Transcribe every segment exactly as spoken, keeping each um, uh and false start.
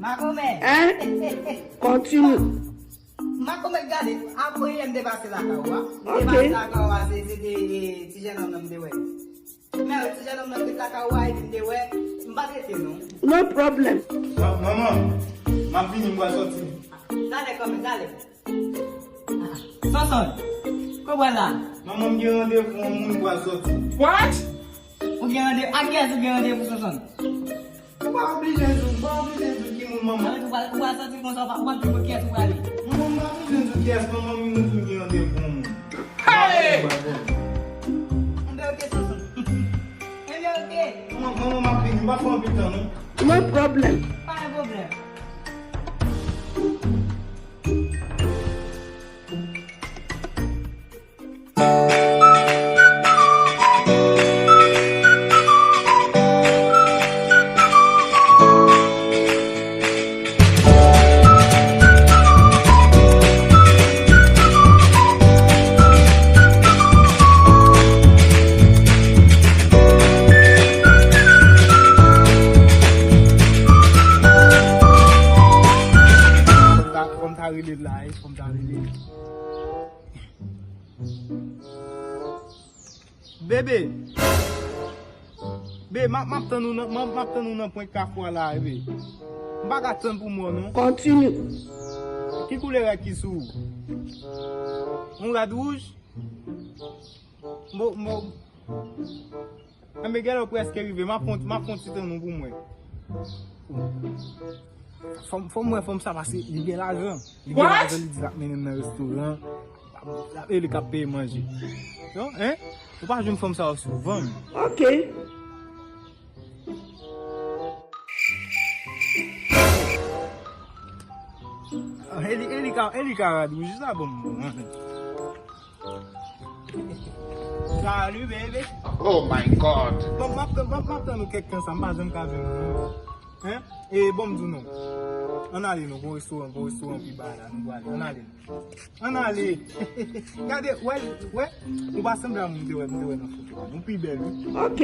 Makomè. Hein? Continue. Makomè, gade, apre yè m te pase lakay ou a. M te pase lakay ou a, se, se te, e, ti jennonm nan m te wè. Men ti jennonm nan te lakay ou a, epi m te wè, m pa t rete non. No problem. Ma-, manman, m ap vini, m pral sòti. Talè kanmenm, talè. Sonson, kote w pral la? Manman, m gen randevou yon moun, m pral sòti. What? Ou gen randevou? Ak kiyès ou gen randevou, Sonson? Ou pa oblije di, ou pa oblije di ki moun, manman. Ou pral, ou pral sòti konsa, ou pa, ou pa di mwen kiyès ou prale. Manman, m pa bezwen di kiyès, manman, m di m gen randevou yon moun. Hey! M te oke, Sonson. M te oke. Manman, manman, m ap vini, m pa fè anpil tan, non. No problem. Pa gen pwoblèm. Fò m ta, fò m ta rele l la, wi, fò m ta rele l. Bebe. Be, m ap, m ap tann ou nan, m ap, m ap tann ou nan pwent kafou a la, bebe. M pa ka tann pou m wè w, non. Continue. Ki koulè rad ki sou ou? Yon rad wouj? Mo, mo. Anben, genlè w prèske rive. M ap fon, m ap fon ti tann ou pou mwen. Fò m, fò m wè fanm sa pase li gen lajan. Li gen lajan, li di l ap mennen m nan restoran. E li k ap peye manje. Non, hein? Ou pa jwenn fanm sa yo souvan. Ok. E li, e li ka, e li ka rad wouj la, bon, bon, hein. Salut, baby. Oh my God. Bon, m ap, m ap, m ap tann ou kèk tan sa, m pa janm ka jwenn ou, non. Hein? E bon, m di w non. Ann ale non, gon restoran, gon restoran pi ba la, nou prale. Ann ale. Ann ale. Gade, wè, wè, ou pa sanble a moun m te wè, m te wè nan foto a. Nou pi bèl, wi. Ok.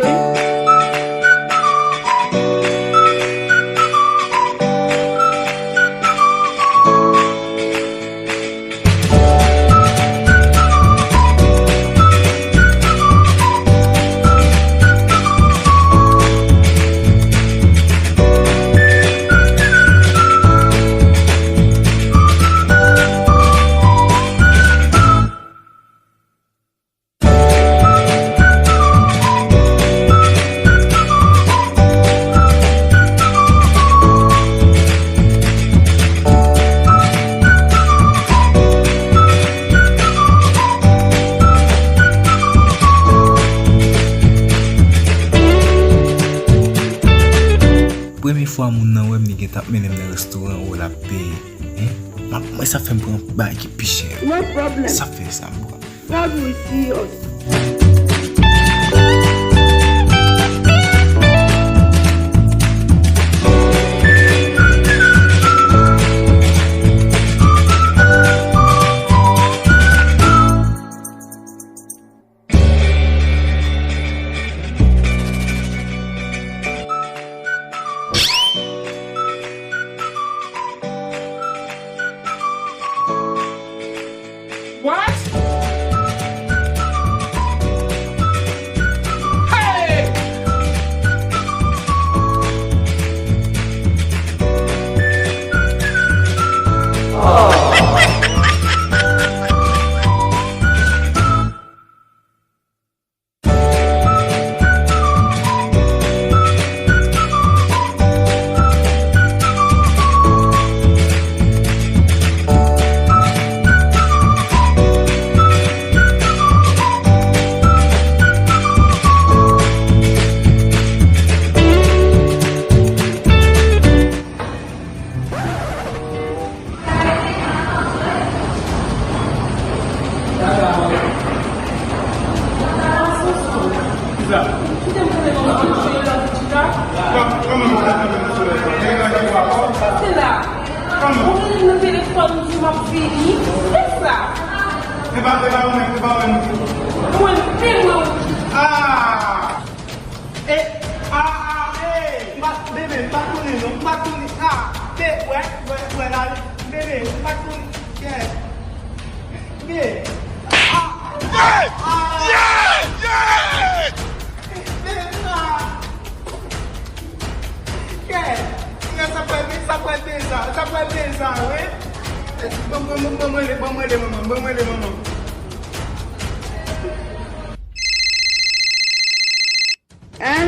Premye fwa moun nan wè m, li gentan ap mennen m nan restoran, o, l ap peye. Hein? M ap, mwen, sa fè m pran bagay ki pi chè. No problem. Sa fè sa m pran. Problem serious. What? Hey! Kisa? Kòman, kòman misye ap fè nan solèy sa? Pase la. Kòman? Ou rele m nan telefòn, ou di m ap vini. Kisa? E pa, e pa ou menm, e pa ou menm. Mwen, se mwen ou ki. Ah! E, ah, ah, e, m pa, bebe, m pa konnen non, m pa konnen, ah, te, Wè, wè, wè la, bebe, ou pa t konn kè. Bebe. Ah! Yeah! Yeah! Yeah! Bebe, ah! Kè. Kè, sa pral, sa pral deja, sa pral deja, wi. Ban, ban, ban, ban mwen rele, ban mwen rele manman, ban mwen rele manman. Hein?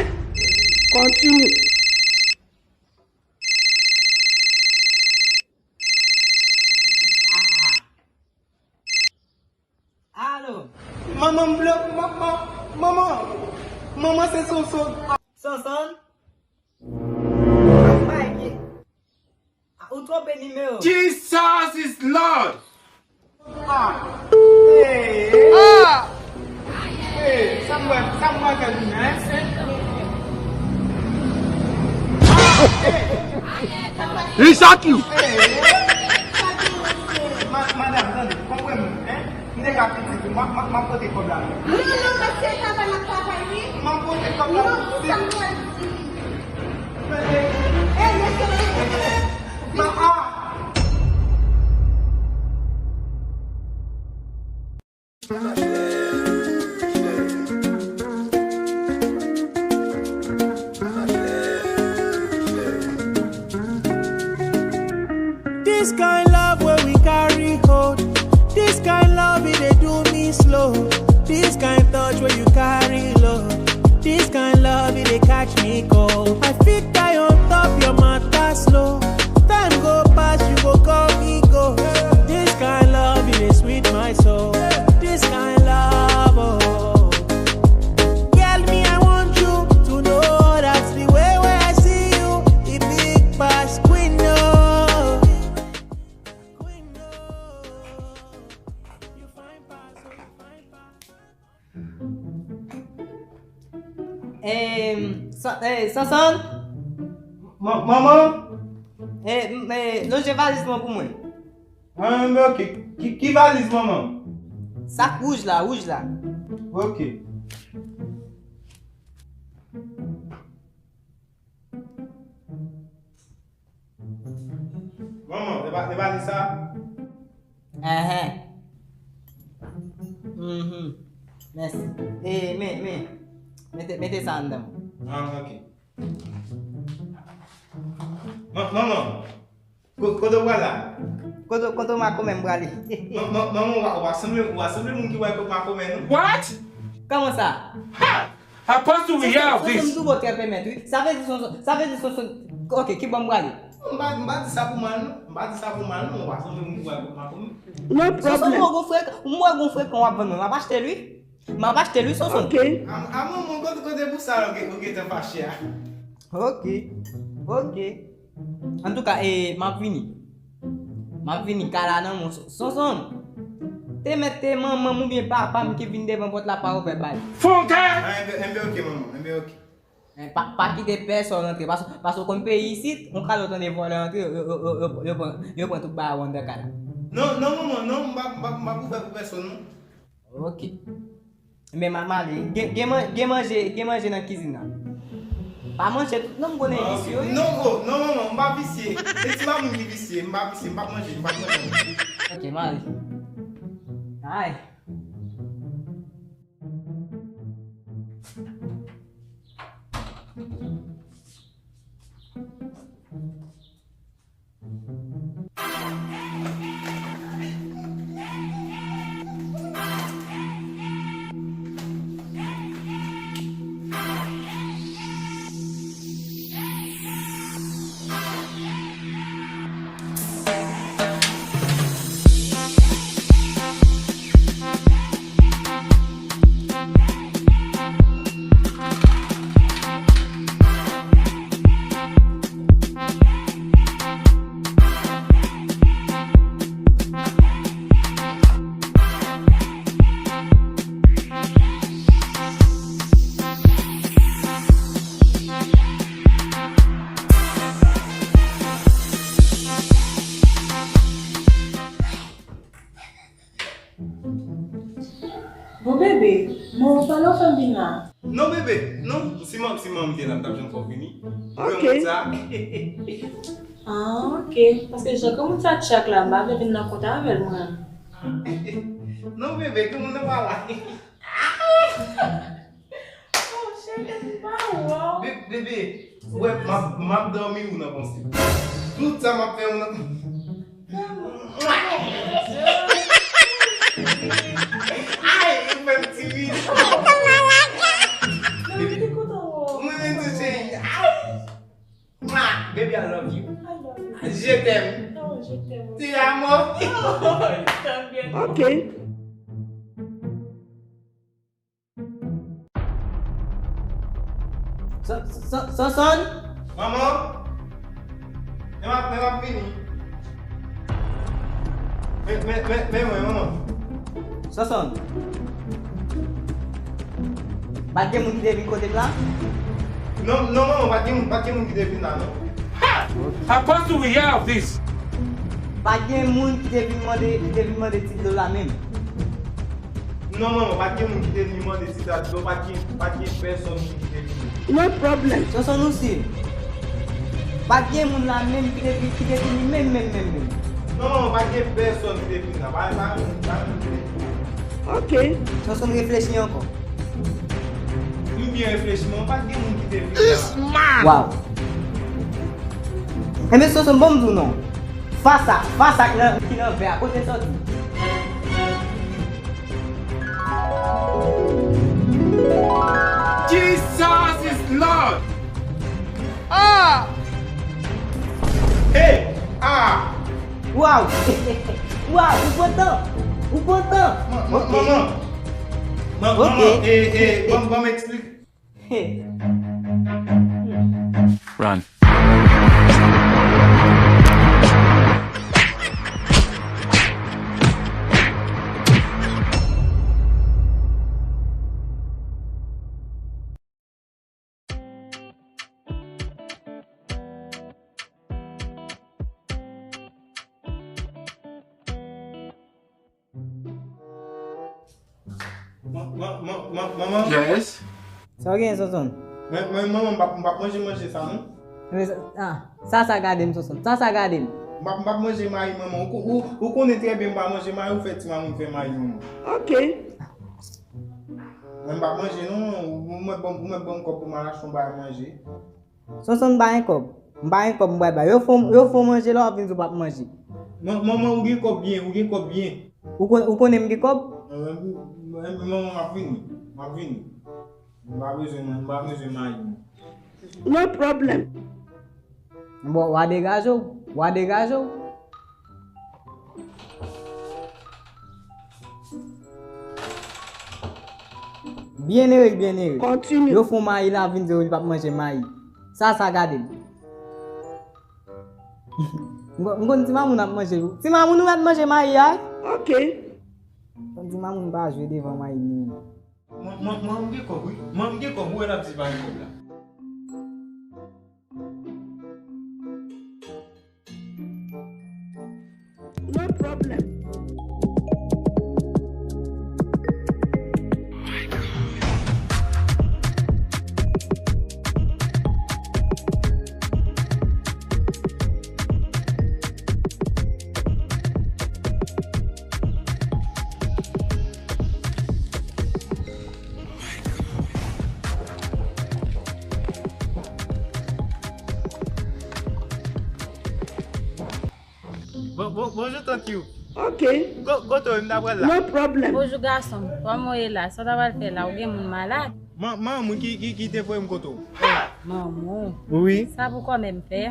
Continue. Alo. Manman m blo-, ma-, ma-, manman. Manman se Sonson. Sonson? Bay ki. Ah, ou twonpe nimewo. Jesus is Lord! Ah! Hey! Ah! Hey! Sa m wè, sa m wè fè vin, hein? Ah! Hey! Li chak you! Hey! Ma-, madanm, tande, konprann mwen, hein? M te ka pitit, m a, m a, m a pote kòb la. Non, non, mesye, travay, m ap travay, wi. M a pote kòb la. Non, ki sa m pral di? Ey, mesye, mesye, mesye. Ma, ah! This kind love where we carry hold. This kind love it dey do me slow. This kind touch where you carry low. This kind love it dey catch me cold. I fit die on top your matter slow. Time go pass, you go call me go. This kind love it dey sweet my soul. This kind love, oh. Girl, me, I want you to know that the way where I see you, it big pass Queen, no. Queen, no. You fine pass, oh, you fine pass. Eh, Sa-, eh, Sansan? Ma-, manman? Eh, m-, eh, lonje valiz mwen pou mwen. Ah, men ok. Ki, ki valiz, manman? Sak wouj la, wouj la. Ok. Manman, se pa, se pa li sa? Enhen. Mhm. Mèsi. E, men, men. Mete, mete sa anndan. Ah, ok. Man-, manman, ko-, kote w pral la? Kote, kote makomè m prale? Man-, man-, manman, w a, w a sanble, w a sanble moun ki wè kot makomè, non? What? Kòman sa? Ha! Apostle, we have this. Sonson, m tou bon trè pèmèt, wi. Sa vle di Sonson, sa vle di Sonson. Ok, ki bò m prale? M pa, m pa di sa pou mal, non. M pa di sa pou mal, non. W a sanble moun ki wè kot makomè. No problem. Sonson, m wè gon frekan, m wè gon frekan w ap vann mwen. M ap achte l, wi. M ap achte l, wi, Sonson. Ok. A, a, manman, kote, kote pou sa, ok, ok, te fache a. Ok. Ok. Antouka, e, m ap vini. M ap vini, kay la nan men w. Sonson, te mèt te manman m oubyen papa m ki vin devan pòt la pa ouvè ba l. Fon kè! Ah, enben, enben, ok, manman, enben, ok. Eh, pa, pa kite pèsòn rantre, paske, paske w konn peyi isit, yon kado tande vòlè rantre, yo, yo pran, yo pran tout bagay w anndan kay la. Non, non, manman, non, m p ap, m p ap, m p ap ouvè pou pèsòn, non. Ok. Men m a, m ale. Gen, gen man-, gen manje, gen manje nan kizin nan. Pa manje tout non, m konnen visye wi. Non, oh, non, manman, m pa visye. Se ti mamoun ki visye, m pa visye, m p ap manje, m p ap manje. Ok, m ale. Ay. Bon, bebe, men w pale w fè m vin la. Non, bebe, non. Si man, si manman m te la, m t ap janm fè w vini. Ok. Ou wè moun sa? Ah, ok. Paske jan granmoun sa tchak la, m pa vle vin nan kontak avè l, mwen. Non, bebe, granmoun nan pa la. Oh, cheri, m pa wè w. Be-, bebe, wè, m ap, m ap dòmi ou nan panse. Tout sa m ap fè ou nan. Ay, ou fè m timid. Mwen menm tou, cheri. Ay. Mwah! Baby, I love you. I love you. Je t'aime. Oh, je t'aime aussi. Te amo. Oh, también. Ok. Sa-, sa-, Sansòn? Manman! Men m ap, men m ap vini. Men, men, men, men mwen, manman. Sansòn. Pa t gen moun ki te vin kote m la? Non, non, manman, pa t gen moun, pa t gen moun ki te vin la, non. How close do we hear of this? Pa t gen moun ki te vin mande, ki te vin mande ti dlo la menm. Non, manman, pa t gen moun ki te vin mande ti dlo, pa t gen, pa t gen pèsòn ki te vin. No problem. Sansòn ou si. Pa t gen moun la menm ki te vin, ki te vini menm, menm, menm, menm. Non, manman, pa t gen pèsòn ki te vin la. Pa, pa, pa, pa. Ok. Sansòn reflechi ankò. M byen reflechi, men pa t gen moun ki te vin la. Waw. Enben, Sansòn, bon m di w non. Fas a, fas a ki nan, ki nan vè a, kote l sòti? Jesus is Lord! Ah! Hey! Ah! Waw! Waw, ou kontan? Ou kontan? Man-, man-, Ok. Manman. Man-, Ok. Manman, eh, eh, ban, ban m eksplike. Run. Man-, man-, man-, man-, manman. Yes. Sa w genyen, Sonson? Mwen, mwen, manman, m p ap, m p ap manje manje sa, non. Men sa, ah, sa, sa gade m, Sonson. Sa, sa gade m. M p ap, m p ap manje mayi, manman. Ou ko-, ou, ou konnen trè byen m pa manje mayi, ou fè ti mamoun fè mayi, manman. Ok. Mwen m p ap manje non, ou mèt ban m, ou mèt ban m kòb pou m al achte yon bagay manje. Sonson, m pa gen kòb. M pa gen kòb, m pral bay. Yo fè w, yo fè w manje la, w ap vin di w p ap manje. Man-, manman, ou gen kòb byen, ou gen kòb byen. Ou kon-, ou konnen m gen kòb? Mwen, mwen, mwen, manman, m ap vini. M ap vini. M pa bezwen, m pa bezwen mayi. No problem. Bon, w a degaje w. W a degaje w. Byen ere, byen ere. Kontini. Yo fè w mayi la, vin di w li p ap manje mayi. Sa, sa gade m. M konn, m konn ti mamoun ap manje. Ti mamoun ou mèt manje mayi a? Ok. Konn ti mamoun pa jwe devan mayi li menm. Mwen, mwen, mwen, m gen kòb, wi. Mwen, m gen kòb, ou wè l ap di pa gen kòb la. No problem. Bon, bon, bonjou, tanti. Ok. Ko-, kote w ye? M ta pral la. No problem. Bonjou, gason m. Kòman w ye la? Sa w ta pral fè la? Ou gen moun malad? Man-, manman ki, ki, ki te voye m kote w. Manman w? Wi. Sa pou kòman m fè?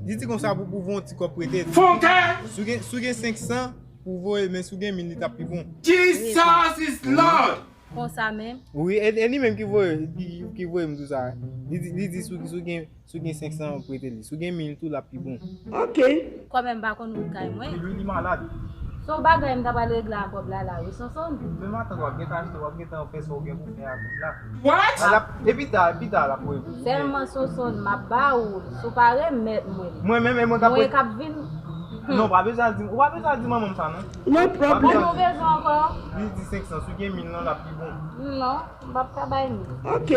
Li di konsa pou, pou voye yon ti kòb prete. Fè yon kè! Si w gen, si w gen senk san pou voye, men si w gen mil, li t ap pi bon. Jesus is Lord! Konsa menm? Wi, e, e li menm ki voye, ki, ki voye m di w sa. Li di, li di si w, si w gen, si w gen senk san, prete li. Si w gen mil tou, l ap pi bon. Ok. Kòm m pa konn wout kay mwen. Li, li malad. Se yon bagay m ta pral regle ak kòb la, la, wi, Sonson. Men matant w ap gentan achte, w ap gentan fè sa w gen pou fè ak kòb la. What? Al ap, e pita, e pita l ap voye pou. Sèlman, Sonson, m ap ba ou l. Si w pa remèt mwen li. Mwen menm, e mwen k ap. Mwen k ap vin. Non, w pa bezwen al di, w pa bezwen al di manman m sa, non. No problem. Ou bezwen ankò? Li di senk san, si w gen mil lan, l ap pi bon. Non, m p ap ka bay mil. Ok.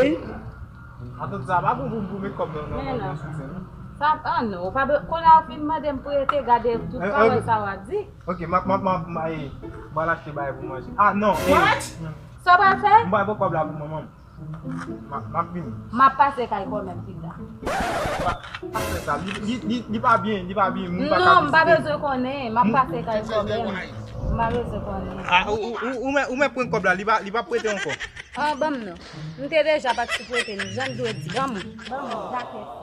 Atann sa, pa gon pou, pou met kòb nan, nan, nan, nan sou sen, non. Pa, ah non, ou pa be-, kounye a ou fin mande m prete, gade tout pawòl sa w ap di. Ok, m ap, m ap, m ap, m ap, eh, m pral achte bagay pou manje. Ah non, eh, What? Sa w pral fè? M pral pran kòb la pou mwen menm. M ap, m ap vini. M ap pase kay kòmè m pita. Pa, pa fè sa. Li, li, li, li pa byen, li pa byen. Moun pa ka vizite. Non, m pa bezwen konnen. M ap pase kay kòmè m. M pa bezwen konnen. Ah, ou, ou, ou, ou mèt, ou mèt pran kòb la. Li pa, li pa prete ankò. Ah, ban m non. M te deja pati prete l. Jan l dwe di. Ban m, ban m, dakè sa.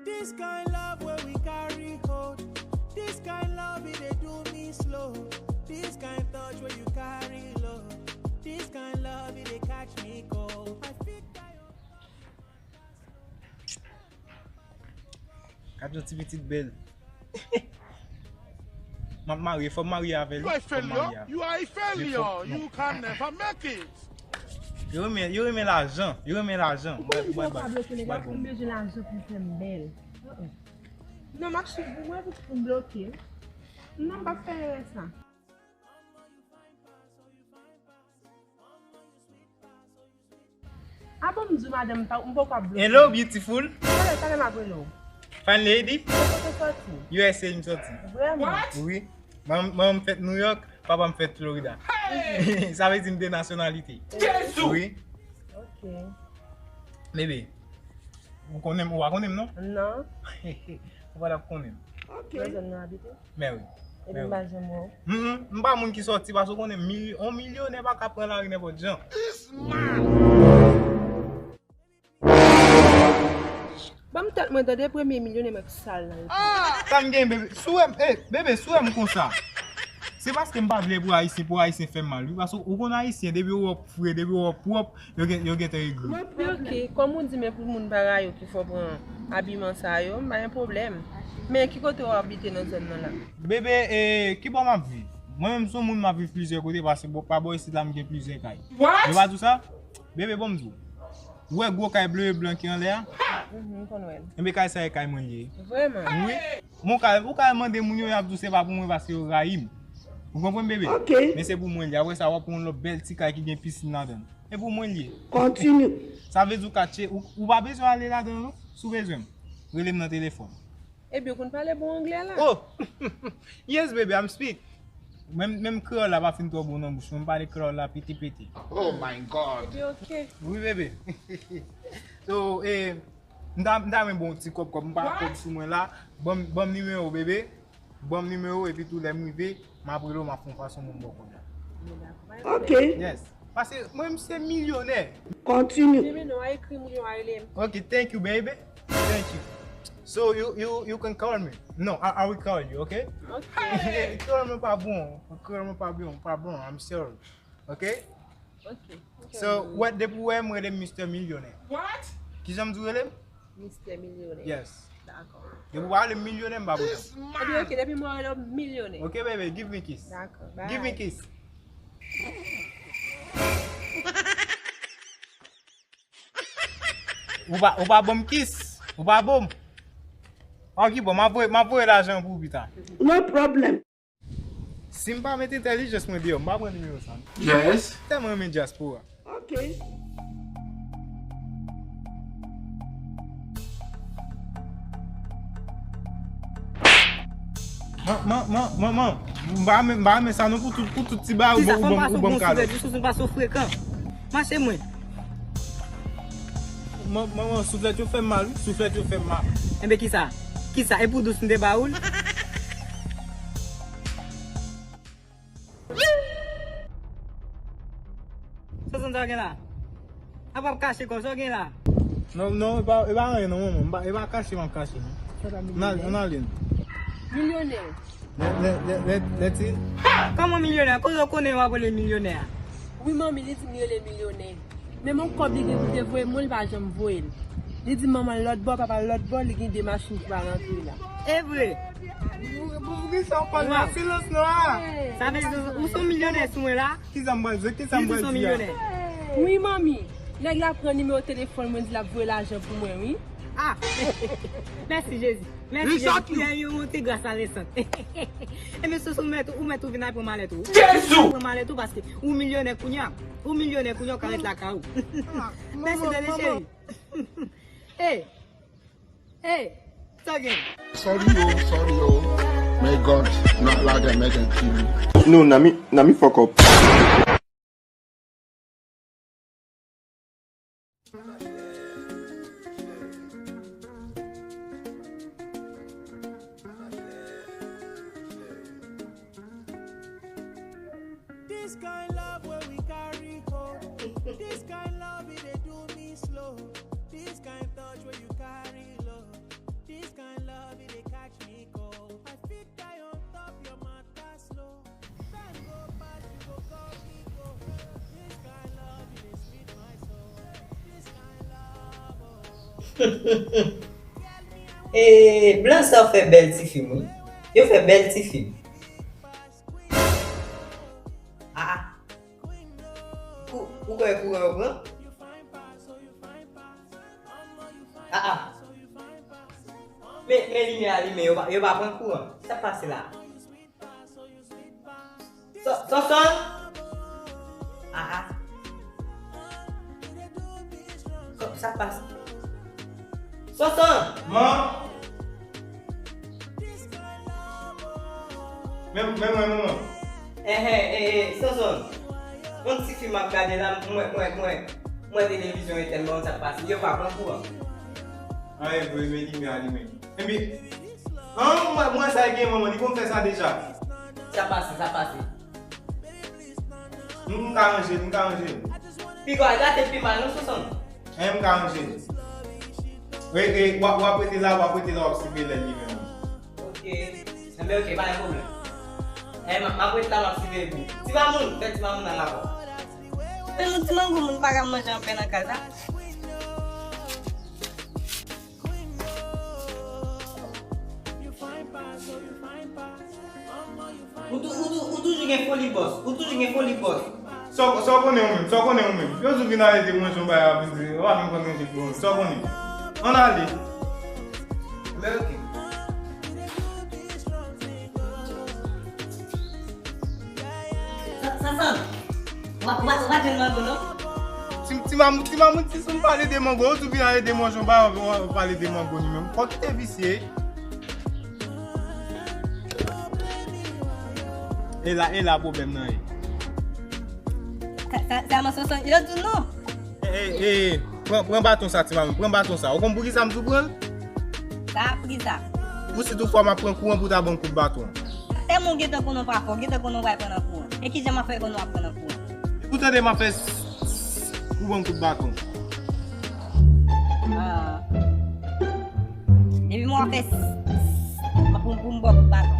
This kind love where we carry hold. This kind love it dey do me slow. This kind touch where you carry low. This kind love it dey catch me cold. I fit die. Gad yon ti pitit bèl. M ap marye, fò m marye avè li. You are a failure. You are a failure. You can never make it. Yo renmen, yo renmen lajan. Yo renmen lajan. Ou pa bloke nèg la, m bezwen lajan pou fè m bèl. Non, m ap swiv pou mwen pou m bloke. Non, m p ap fè erè sa. Ah bon, m di w, madanm, m pa, m poko ap bloke. Hello, beautiful. Talè, talè m ap rele w. Fine lady. Kote w soti? U S A m soti. Vrèman? Wi. Mwen, mwen, m fèt New York, papa m fèt Florida. Sa vle di m de nasyonalite. Jezi! Wi. Ok. Bebe, ou konnen m, ou pa konnen m, non? Non. Ou pa t ap konnen m. Ok. Nan zòn nou abite? Men wi. Epi m pa janm wè w. Mm, mm, m pa moun ki sòti, paske w konnen, mil-, yon milyonè pa ka pran lari nenpòt jan. Ban m tèt mwen tande, premye milyonè mwen k sal nan repo. Sa m gen, bebe? Si w wè m, eh, bebe, si w wè m konsa, se paske m pa vle pou Ayisyen, pou Ayisyen fè m mal, wi. Paske ou konn Ayisyen, depi w wè w fre, depi w wè w pwòp, yo gen, yo gentan egri. Ok, kòm ou di, men pou moun parèy ou ki fè w pran abiman sa yo, m pa gen pwoblèm. Men ki kote w abite nan zòn nan la? Bebe, eh, ki bò m ap viv? Mwen menm, se yon moun m ap viv plizyè kote, paske bò, pa bò isit la, m gen plizyè kay. What? Yo pa di w sa? Bebe, bon m di w. Ou wè gwo kay ble e blan ki anlè a? Mhm, m konn wè l. Enben, kay sa e kay mwen li ye. Vrèman? Wi. Mwen ka, ou ka mande moun yo, y ap di w se pa pou mwen paske yo rayi m. Ou konprann, bebe? Ok. Men se pou mwen li ye. Apre sa, w ap pran yon lòt bèl ti kay ki gen pisin ladan l. E pou mwen li ye. Kontinye. Sa vle di w ka tche-, ou, ou pa bezwen ale ladan l, non? Si w bezwen m, rele m nan telefòn. Ebyen, ou konn pale bon anglè la? Oh! Yes, baby, I'm speak. Menm, menm kreyòl la pa fin twò bon nan bouch mwen. M pale kreyòl la pete pete. Oh my God! Ebyen, ok. Wi, bebe. So, eh, m ta, m ta renmen ba w ti kòb kòb. M pa kòb sou mwen la. Ban m, ban m nimewo w, bebe. Ban m nimewo w, epi tou lè m rive, m ap rele w, m ap fè yon fason pou m ba w kòb la. Bon, dakò. Ok. Yes. Paske mwen, m se milyonè. Kontinye. Jimmy, non, a ekri m, ou a rele m. Ok, thank you, baby. Thank you. So you, you, you can call me. No, I, I will call you, okay? Ok. Kreyòl mwen pa bon. Kreyòl mwen pa bon, pa bon. I'm sorry. Okay? Ok, ok. So, what, depi w wè m, rele m Mister Milyonè. What? Kijan m di w rele m? Mister Milyonè. Yes. Dakò. Depi w pa rele m milyonè, m pa pran. Ebyen, ok, depi mwen rele w milyonè. Ok, baby, give me kiss. Dakò, bye. Give me kiss. Ou pa, ou pa ban m kiss. Ou pa ban m. Ok, bon, m ap voye, m ap voye lajan pou ou pita. No problem. Si m pa met entèlijans mwen deyò, m pa pran nimewo sa, non. Yes. Tèlman renmen dyaspora. Ok. Man, man, man, man, man, m pa renmen, m pa renmen sa non pou tout, pou tout ti bagay ou ban, ou ban, ou ban m kado. Kisa, fò m pase yon bon souflèt, jis ou pa sou frekan. Mache mwen. Man, manman, souflèt yo fè m mal, wi. Souflèt yo fè m mal. Enben, kisa? Kisa? E pou dous m te ba ou l? Sa w santi sa gen la? Apa w ap kache kò w, sa w gen la? Non, non, e pa, e pa anyen non, manman. M pa, e pa kache m ap kache, non. Ann ale, ann ale. Milyonè. Lè, lè, lè, lè, lè ti. Kòman milyonè? Kote w konnen w ap rele milyonè a? Wi, manmi, li di m li rele milyonè. Menm yon kòb li gen pou l te voye mwen, li pa janm voye l. Li di manman l lòt bò, papa l lòt bò, li gen de machin ki pa rantre la. E vre? Pou, pou, poukisa w pale nan silans la? Sa vle di ou se yon milyonè sou mwen la? Kisa m pral di? Kisa m pral di a? Li di w se yon milyonè. Wi, manmi. Nèg la pran nimewo telefòn mwen, di l ap voye lajan pou mwen, wi. Ah! Mèsi Jezi. Mèsi Jezi. Priyè yo monte gras a lesant. Ebyen Soso, ou mèt, ou mèt ou vin al pran malèt ou. Jezi! Pran malèt ou paske ou milyonè kounya. Ou milyonè kounya, ou ka ret lakay ou. Mèsi bèl cheri. Hey! Hey! Sa gen? Sorry yo, sorry yo. May God not lage Megan kill you. No, na mi, na mi fuck up. This kind love where we carry go. This kind love it dey do me slow. This kind touch where you carry low. This kind love it dey catch me cold. I fit die on top your matter slow. Time go pass, you go call me go. This kind love it dey sweet my soul. This kind love, oh. Eh, blan sa yo fè bèl ti fim, wi. Yo fè bèl ti fim. Ah, ah. Ou, ou kwè kouran yo pran? Ah, ah. Men, men limyè a limen, yo pa, yo pa pran kouran. Sa k pase la? Son, Sonson? Ah, ah. Sa, sa k pase? Sonson! Man! Men, men mwen, men mwen. Eh, eh, eh, eh, Sonson. Yon ti fim m ap gade la, mwen, mwen, mwen, mwen televizyon etèn, mwen sa k pase. Yo pa pran kouran. An, e vre, men limyè a limen. Epi, an, mwen, mwen sa gen manman, li konn fè sa deja. Sa pase, sa pase. M, m ka ranje l, m ka ranje l. Piga w al gate l pi mal, non, Sonson? Eh, m ka ranje l. E, e, w ap, w ap rete la, w ap rete la, w ap siveye lè l rive, man. Ok. Enben, ok, pa gen pwoblèm. Eh, m, m ap rete la, m ap siveye pou ou. Ti Mamoun, fè Ti Mamoun al avè w. Men nou ti mango moun pa ka manje anpè nan kay la. Ou tou-, ou tou-, ou toujou gen foli bòs. Ou toujou gen foli bòs. Sa w, sa w konnen ou menm? Sa w konnen ou menm? Yo di w vin ale de manje yon bagay ap vin di, w pa menm konn manje pou ou menm. Sa w konnen? Ann ale. Men ok. Sa, sa, sa. W a, w a, w a jwenn mango, non? Ti, ti mam-, ti mamoun, ti sou m pale de mango, yo di w vin ale de manje yon bagay, w, w pale de mango li menm. Fò kite visye. E la, e la pwoblèm nan ye. Sa, sa, sa, man, Sonson, yo di w non. E, e, e, pran, pran baton sa, ti mamoun, pran baton sa. Ou konn poukisa m di w pran l? Sa, poukisa? Pou si toutfwa m ap pran kouran pou w ta ban m kout baton. Tèlman w gentan konnen w pa fò, w gentan konnen w pral pran nan kouran. E kijan m ap fè konnen w ap pran nan kouran? Ou tande m ap fè s, s, s, ou ban m kout baton. Ah. Depi m wè w ap fè s, s, s, m ap pou, pou m ba w kout baton.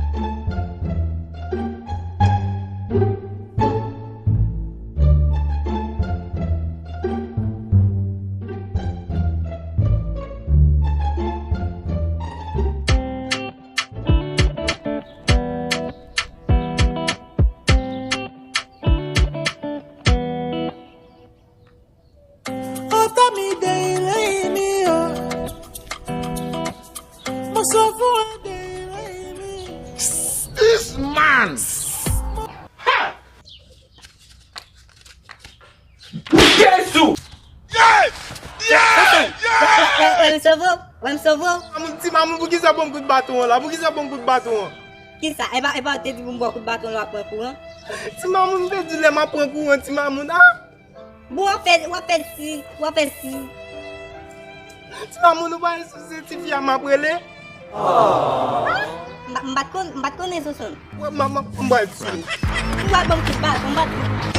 This man! Ha! Jezi! Yeah! Yeah! Yeah! Wè m sove w? Wè m sove w? Ti mamoun, ti mamoun, poukisa w ban m kout baton an la? Poukisa w ban m kout baton an? Kisa? E pa, e pa w te di pou m ba w kout baton lè w ap pran kouran? Ti mamoun, m te di lè m ap pran kouran, ti mamoun, ah! Bon, w ap fè, w ap fè si, w ap fè si. Ti mamoun, ou pa wè si se tifi a m ap rele? Ah! M pa, m pa t konn, m pa t konnen Sonson. Wè, m, m, m, m pral tiye. Ou pral ban m kout baton, m pa t